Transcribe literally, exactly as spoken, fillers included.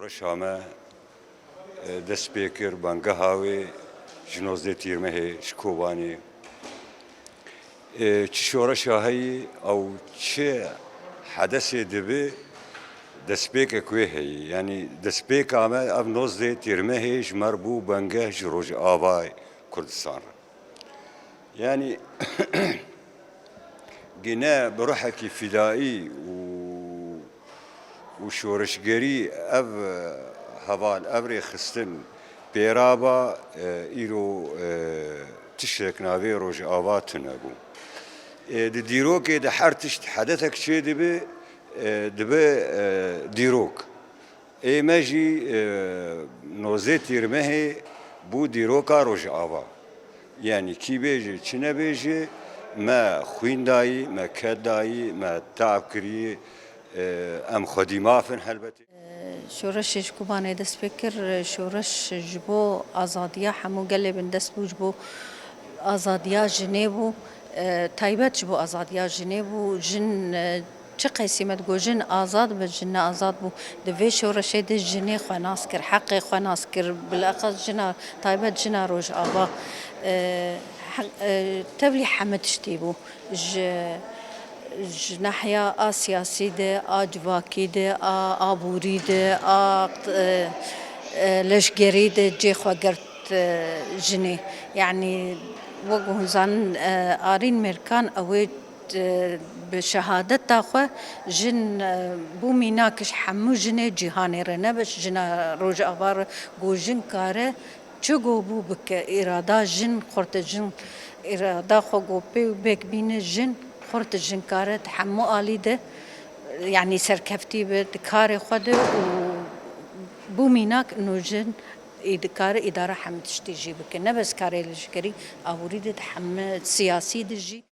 Şoreşa me, e, dest pê kir, bangeha wê ji nozdeh Tîrmehê ji Kobanê. E, çi şoreşa heyî, ew çi hedesê dibi, destpêkek wê heyî. Yanî destpêka me ev nozdeh Tîrmehê ji me re bû bangeh ji Rojavayê Kurdistan re. Yanî gine bi ruhekî fîdaî û û şoreşgerî ev, e, heval, ev rêxistin pêra ba, e, îro, e, tiştek navê Rojava tune bû. E, di dîrokê de her tişt hedefek çêdibe, e, dibe, e, dîrok. Ê me jî, e, nozdeh Tîrmehê bû dîroka Rojava. Yanî kî bêje, çi nebêje, me xwîn dayî, me ked dayî, me teab kirî, e, em xwedî maf in helbetî. Şoreşê ji Kobanê dest pê kir, şoreş ji bo azadiya hemû gelê bindest bû, ji bo azadiya jinê bû, taybet ji bo azadiya jinê bû. Jin, çi qeysî me digot, jin azad be, jin ne azad bû. Di vê şoreşê de jinê xwe nas kir, heqê xwe nas kir, bileqas jina, taybet jina Rojava, e, heq-, e, tevlî heme tiştî bû. Ji, ji nahiya a siyasî de, a civakî de, a aborî de, a, e, e, leşgerî de cê xwe girt, e, jinê. Yanî wek hûn zanin, e, Arîn Mêrkan ew ê, e, bi şehadeta xwe jin, e, bû mînak ji hemû jinê cîhanê re, ne bi jina Rojava re, ku jin kare çi ku bû bike, îrada jin xurt e, jin îrada xwe ku pê û bek bîne, jin xurt e, jin kare di hemû alî de, yanî serkeftî be di karê xwe de û bû mînak ino jin ê dikare îdara hemî tiştî jî bike. Ne bes karê leşkerî, aborî de, di hemî siyasî de jî.